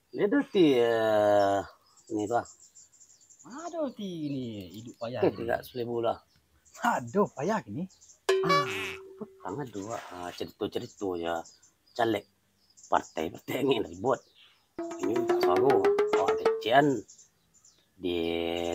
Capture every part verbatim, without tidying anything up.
Dia tu ti, eh, ni tu lah. Ado ti ni iduik payah Oke, ni. Tiga seribu lah. Ado payah kini. Ah, petang ado ah, cerita-cerita ya. Caleg partai-partai ni ribut. Ini tak suara. Awak kecil di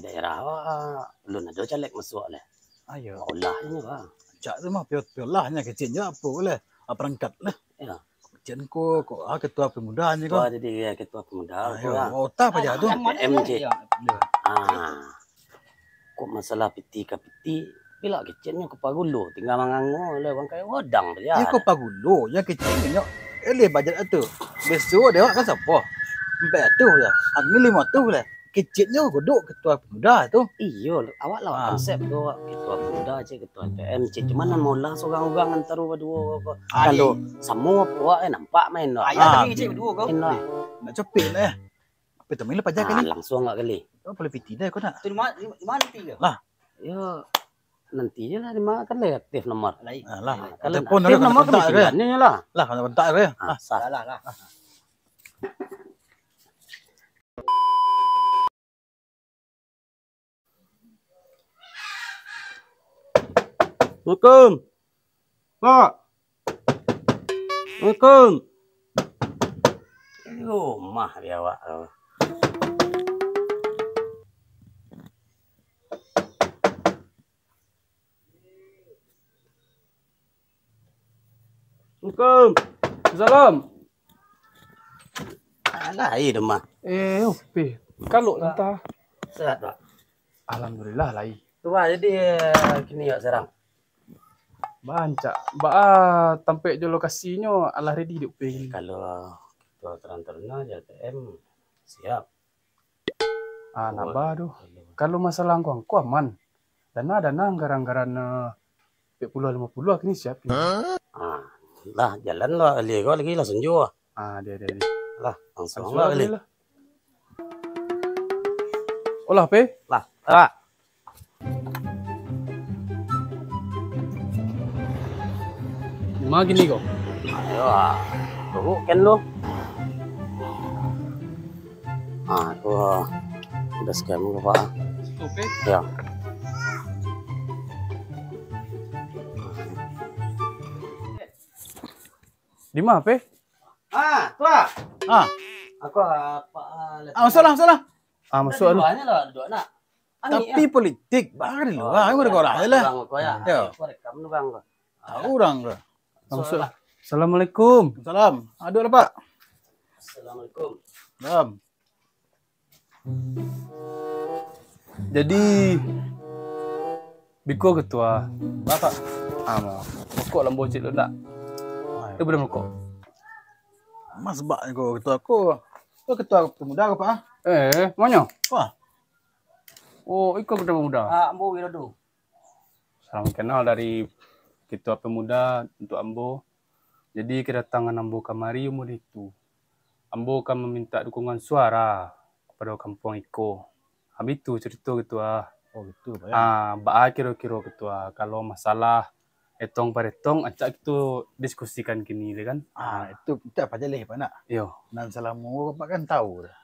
daerah awak belum ada caleg masuk lah. Ayo. Olah ni lah. Cak tu mah pio-, piolah nya kecil je apa boleh. Ah, perangkat lah. Ya. Kecil ko, ko ah, ketua pemuda ni ko. Ketua jadi ya, ketua pemuda Ayo, ko lah. Otak apa tu? M C. Ya, ya. Ah. Kok masalah piti ka piti, pilak keceknyo ka pagulo, tingga mangango le urang kayo godang tu, ya. Iyo, ka pagulo, yang keceknyo, eleh bajet tu. Biaso dewak kan sapo? Ampek ratuih ya, angin limo ratuih le. Keceknyo godok ketua pemuda tu. Iyo, awak lah Ah. konsep tu, awak ketua pemuda cek, ketua M P M cek. Cuman nan molah surang urang antaro baduo ko. Ah, Kalau iyo. samo awak eh nampak main tu. Ayah Ah. tadi cek baduo ko. Main tu. Nak copek lah ya. Apa tu main lah pajak Ah, kali. langsung awak kali. Oh, boleh piti dah kau nak. Tu di ma-, di, di ma nanti ke? Lah. Yo, nanti je lah, di ma kan lah aktif nomor. Lai. Ah, lah. Kalau Telepon aktif dulu, nomor kontak kan ke? Lah, kontak ke? Ah, Ah. sah. Lah, lah, lah. Assalamualaikum. Pak. Assalamualaikum. Di rumah dia awak tu. Assalamualaikum. Salam. Alah, air dah mah. Eh, ope. Kalau entah. Sehat, Pak. Alhamdulillah, lai. Tu, Pak, jadi, eh, kini awak serang. Bancak. Ba, ah, tampek jo lokasinyo, alah ready dek ope kini. Kalau kita terang-terang aja, T M, siap. Ah, nak ba tu. Kalau masalah angko-angko aman. Dana, dana anggaran-anggaran, eh, ampek puluah limo puluah kini siap. Ah, lah, jalan lah, kali ko lagi lah sanjo. Ah, dia, dia, dia. Lah, langsung Langsung lah lah kali. Lah. Olah, pe? Lah, lah. Ma gini ko. Ayo, ah. Tunggu, ken lu. Ah, tu, ah. Udah sekian dulu, Pak. Oke. Ya. Di ma, pe? Ah, tu lah. Ah. Aku, ah, Pak, ah, Ah, masuk lah, masuk lah. Ah, masuk lah. Duduak lah, duduak nak. Angin, Tapi ah. politik, bang, di luar, Oh, aku ada orang je lah. Bang, kau ya. Ya. Aku rekam dulu, Bang, kau. Tahu orang ke? Masuk lah. Assalamualaikum. Salam. Aduh lah, Pak. Assalamualaikum. Salam. Jadi, biko ketua. Bapak. Ah, mau. Rokok lambo cik lu ndak? Ai. Dia belum rokok. Mas bak ko ketua ko. Ko ketua pemuda ko, Pak? Eh, manyo? Wah. Oh, iko ketua pemuda. Ah, ambo Wirodo. Salam kenal dari ketua pemuda untuk ambo. Jadi, kedatangan ambo kamari umua itu, ambo ka mamintak dukungan suara kapado kampuang iko. Habis tu carito ketua. Oh, gitu, Pak, ya. Ah, baa kiro-kiro ketua, kalau masalah etong paretong, ancak kito diskusikan kini le kan? Ah, itu, itu apa aja leh, Pak, nak? Iyo. Nan salamo Pak kan tahu dah.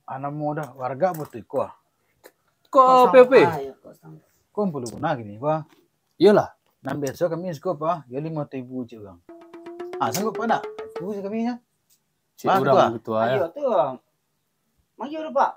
Ah, namo dah, warga apa tu iko, ah? Ko Ko P P? Sam-, ah, iyo, ko sam- Ko ampun guna gini, Pak. Iyolah. Nan biaso kami siko, Pak, yo limo ribu cik urang. Ah, sanggup, Pak, nak? Itu je kami, ya. Cik Bang, urang ketua. Gitu, ah, ya. Ayo, tu, ah. Mangga tu, Pak.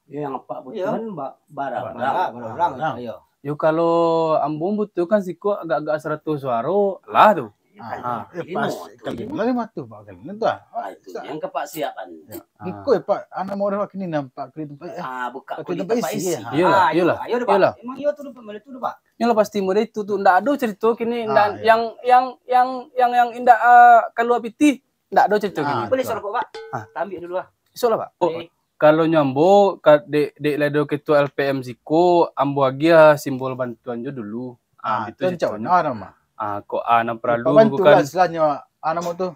Yo, yang apak butuhan ba-, bara, Bara, bara, bara bara urang, urang. Ayo. Yo, kalau ambo butuhkan siko agak-agak saratus suaro, lah tu. Ah, Ah. eh, Limo pas, tu. Kali limo, lima tu, Pak, kali limo tu, ah. Ah, itu Sa- yang kapak siapan. Ya. Ah. Engkau, ya, Pak, anak mau dah kini nampak kali tempat, eh. Ah, buka Kali kuli tempat tempat isi, isi. Ya. Ah, Iyolah, ayo, iyolah, ayo dah, Pak. Iyolah. Emang iyo tu, Pak, boleh tu, Pak. Iyolah, pasti model itu tu. Ndak ado carito kini, Ah, ndak, iya. yang, yang, yang, yang, yang indak, ah, kalua pitih, ndak ado carito Ah, kini. Boleh betul. Sorok, Pak? Ah. Tambik dulu, ah. Esok lah, Pak. Oh, Boleh. Kalau nyo ambo, ka, dek, dek lado ketua L P M siko, ambo agiah simbol bantuan jo dulu. Ah, Ah, itu tu cak carito nyo. Mano, Mak? Ah, kok, ah, nan Pak, paralu bantu bukan lah istilahnya, ah, namo tu,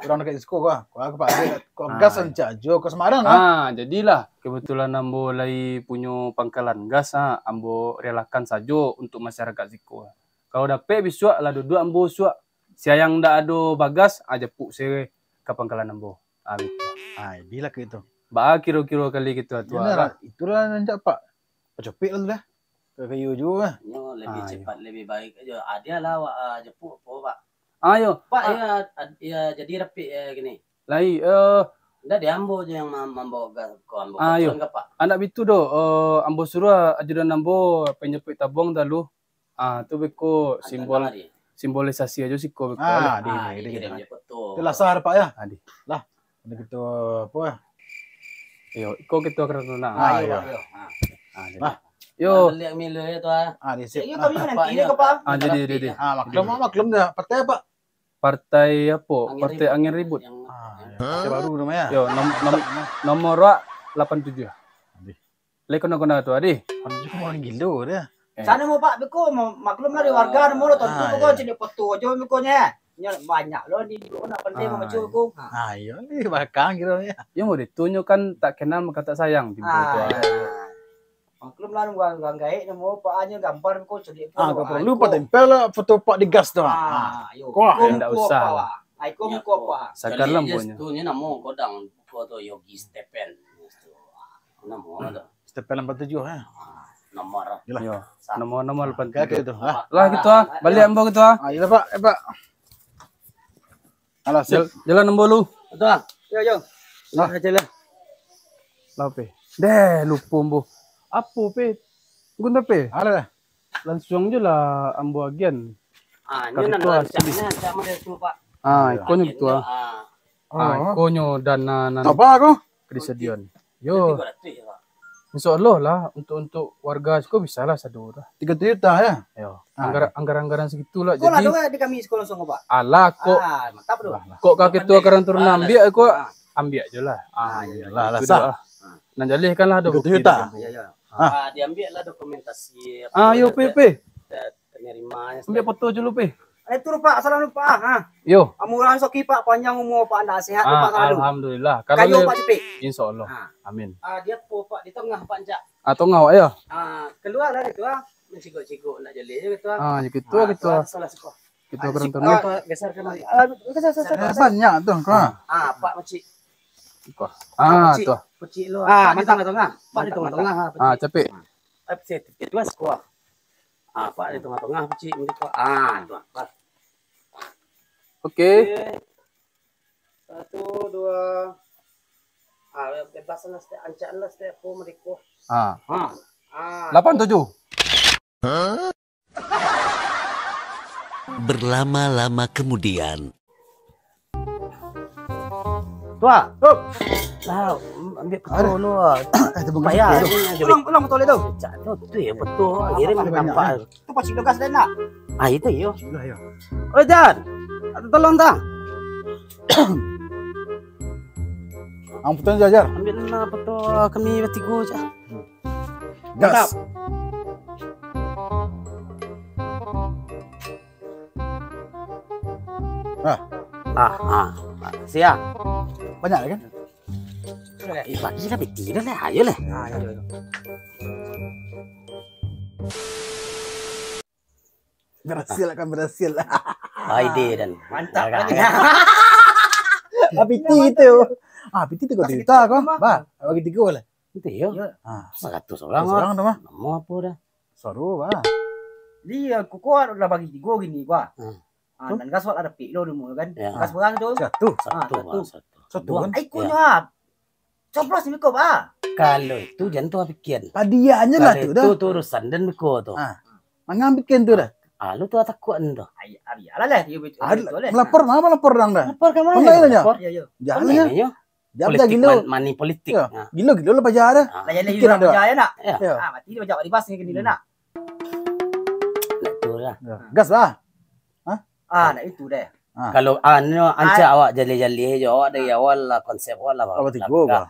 urang dekat siko ko, ah. Kok aku Pak, kok Ah. gas rancak jo, kok Semarang, ah. Ah, jadilah, kebetulan ambo lai punyo pangkalan gas, ah, ambo relakan sajo untuk masyarakat siko. Kalau dapek bisuak lah duduak ambo suak, siang ndak ado bagas, ah, japuk se ka pangkalan ambo. Ah, betul. Ah, itulah kayak itu. Ba kiro-kiro kali gitu, Tuan. Itulah nan cak, Pak. Pacopik lah tu dah. Kayu juo lah. Nyo lebih Ah, iyo. cepat, lebih baik aja. Ah, dia lah awak, ah, jepuk apa, Pak? Ayo. Pak, Ah. ya, ad-, ya, jadi rapik ya gini. Lai, eh, Ndak di ambo je yang mam-, mambawa ga-, ko ambo Ah, iyo. Betulan ka, Pak? Anak bitu do, eh, ambo suruah ajudan ambo penjepit tabuang dalu. Ah, tu beko Antang simbol, kamari. simbolisasi aja siko beko Ah, lah. di, Ah, di, di, dikirim di. je foto. Itulah sah, Pak, ya. Ah, di. Lah, ada kita apa? Yo, iko kita kena tunang. Ah, Ah, iyo, iyo. Pak, iyo. Ah. Ah, jadi. Lah. Yo. Balik milu ya, tu, ah. Ah, di sip. Iyo, Lah. kami nanti Pak, ni ya. ke, Pak. Ah, jadi, Tapi jadi. Ah, maklum, maklum dah. Partai apa? Partai apa? Angin Partai Ribut. Angin Ribut. Yang Ah, yang iya. Partai baru namanya. Yo, nom-, nom-, nomor wak lapan tujuh. Aduh. Lai kena-kena tu, Adi. Lapan tujuh mah gilo dia. Eh. Sana mau, Pak, beko, mau maklum lah di warga, Ah. mau lo tonton Ah, beko, iya. cini foto aja beko nya. Nya banyak lo di beko nak pandai Ah, mamacu iya. beko. Ha. Ah, iyo ni bakang kiro nya. Yo, mau ditunjuk kan tak kenal maka tak sayang, pintu Ah, tu. iya. Maklum lah, urang, urang gaek namo Pak, anyo gambar ko caliak Ah, pulo. Gak Ah, perlu ko. Pak tempel lah foto Pak di gas tu. Ah, Ah. yo. Ko lah. Ko Ndak muko usah apa, lah. Wak? Ah, iko Nyo muko ko. apa? Sagar Caliak lah je mukonyo. situ, nyo namo kodang muko tu Yogi Stepen. Namo tu. Stepen lapan tujuh, eh. Ah, nomor. Yalah. Yo. Sa- Nomor, nomor lapan tujuh. Kayak gitu, lah. Lah gitu ah. Balik ambo gitu ah. Ah, iyolah, Pak. Eh, Pak. Alah, sip. Jal-, jalan ambo lu. Betul, ah. Yo, yo. Lah. Lah, jalan. Lah, Pe. Deh, lupo ambo. Apo, Pe? Gunta, Pe? Alah, dah. Lansuang jo lah ambo agian. Ah, Ka nyo nan ketua rancak, sini. nyo rancak model tu, Pak. Ah, Iyo. ikonyo Agian ketua. nyo, ah. Ah, Oh. ikonyo dana nan Apa aku? ka disadiakan. Yo. Tigo ratuih, Pak. Insya Allah lah, untuk, untuk warga siko bisa lah sado dah. Tigo juta ya? Yo. Ah. Anggaran, anggaran-anggaran segitu lah. Kok lah Jadi, doh di kami siko langsung, Pak? alah, kok, Ah, mantap tu. Lah, lah. kok ka ketua Pandai. karang turun Ah, ambiak lah. kok, Ah. ambiak je lah. Ah, Ah, iyo, iyo. Lah, lah, itu sah. dah. Ah. Nan jaleh kan lah ada Tigo bukti juta. dah. Iyo, iyo. Ah. Ah, diambiak lah dokumentasi apa Ah, yo, tu, Pe, Pe. eh, penerimanya Ambiak segala. foto dulu, Pe. Eh, tu, Pak, salam dulu, Pak. Ha. Yo. Ah, murah soki, Pak, panjang umur, Pak, ndak sehat, Ah, Pak, selalu. Alhamdulillah. Kalau Kayo, le-, Pak, cepik. Insya Allah. Ah. Amin. Ah, dia po, Pak, di tengah, Pak, Jack. Ah, tengah, Pak, ya? Ah, keluar lah itu, ah. Mencigok-cigok, nak jaleh je gitu, ah. Ah, ya gitu, Ah, gitu. tu, ah, salah siko. Gitu, Ah, kurang siko, tahu. ah, geser ke mari. Ah, geser, geser, geser, Eh, geser. banyak tu, kau. Ah, Pak, Pak Cik. Kau. Ah, Pak Cik, tu. Pak Cik lu. Ah, Pak di mantap. tengah-tengah. Pak di Mantap, tengah-tengah, mantap. ah, Pak Ah, Cik. capek. Ah, Pak Cik, itu lah siko. Ah, Pak di tengah-tengah, Pak Cik, mari kau. Ah, tu, Pak. Oke. Oke. Satu, dua. Ah, bebas lah, setiap ancak lah, setiap apa mereka. Ah. Ha. Ah. Lapan tujuh. Berlama-lama kemudian. Tuah. Hup. Lah, ambiak Ada. foto lu, ah. Eh, tu bukan Payah, foto tu. ni aja. Ulang, ulang foto tu. Cak tu, tu ya, foto. Akhirnya Apa nampak. banyak, eh? Tu pacik lukas dah nak. Ah, itu yo. Sudah ya. Oi, Jan. Ada tolong dah. Ang foto ni, Jar. Ambil lah foto kami bertiga je. Gas. Mantap. Ah. Ah, ah. Siap. Banyak lah kan? Eh, bagi lah piti dah lah. Ayolah. Ah, ayo, ayo. Berhasil kan, berhasil. Ide dan Mantap. Agak, lagi. agak. Ah, piti itu. Ah, piti tiga juta kau. Bah, bagi tiga lah. Itu yo. Yo. Ah. Seratus orang, Seratus orang tu mah. Nama apa dah? Saru, bah. Dia kukuat lah bagi tiga gini, bah. Hmm. Ah, Tu? dan gas wak lah dapik lo dulu kan. Ya. Gas berang tu. Satu. Ah, Satu, satu. Bah, satu. Satu Dua. kan? Ai, Ya. kunyap. Coblos ni beko, bah. Kalau itu jangan tu pikiran. Padianya lah Kalau tu dah. itu tu urusan dan beko tu. Ah. Mangang bikin tu dah. Ah, lu tu takut tu. Ai, ah, biarlah lah dia betul, Ah, betul lah. melapor, mana melapor orang dah? Melapor ke mana? Online aja. Melapor? Ya, ya. Jangan Online ya. aja. Jangan Politik gilo. man-, money politik. Ya. Nah. Gilo-gilo lah pajar dah. Ah. Lah, ya, lah, Pikir ya, ada. pajar ya nak. Ya. Ah, mati dia pajar di bas ni kena Hmm. nak. Nak tu lah. Ya. Gas lah. Ah, nak itu deh. Ah. Kalau anu, ancak Ah. awak jaleh-jaleh je, awak dari Ah. awal lah konsep awak lah. Awak tiga, Bah.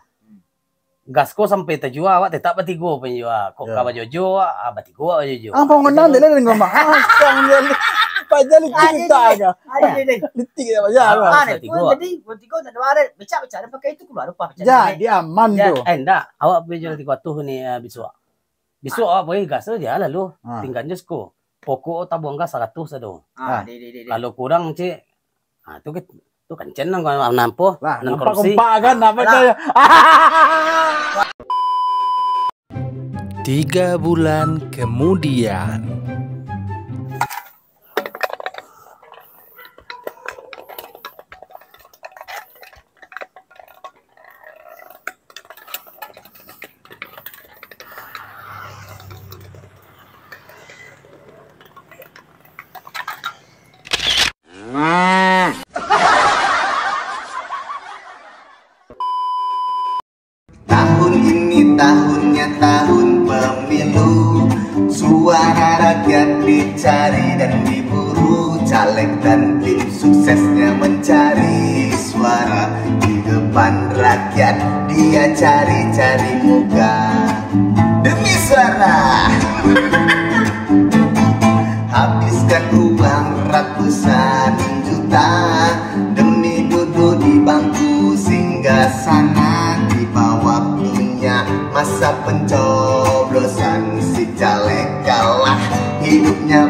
Gas ko sampai tajua, awak tetap batigo pun jua. Kok Ya. ka bajojo, ah, batigo awak bajojo. Ah, bangunan Jadi, dia dengan rumah. Ah, sekarang dia li-, pajar litik Ah, dia, kita dia. aja. Ah, dia, dia, dia. Litik dia pajar. Ah, Ah, dia satu pun tiga. jadi, bertiga nak dua hari. Becak-becak dia pakai itu keluar rupa pecah. Jadi aman Ya. tu. Eh, ndak. Awak pergi jual tiga ratus ni, ah, besok. Besok Ah. awak pergi gas saja lalu. Ah. Tinggal je siko. Pokok tabuang gas saratus ado. Ah, Ah. deh, deh, deh, deh. Kalau kurang, cik, ah, tu ke, tu Kancen nang kau nampo, lah, nang nampak korupsi. Kompak kan, apa lah. Itu ya? Tiga bulan kemudian. Tahun ini tahunnya tahun pemilu. Suara rakyat dicari dan diburu. Caleg dan tim suksesnya mencari suara. Di depan rakyat dia cari-cari muka. Demi suara. Habiskan uang ratusan juta demi duduk di bangku singgah sana. Tiba waktunya masa pencoblosan, si caleg kalah, hidupnya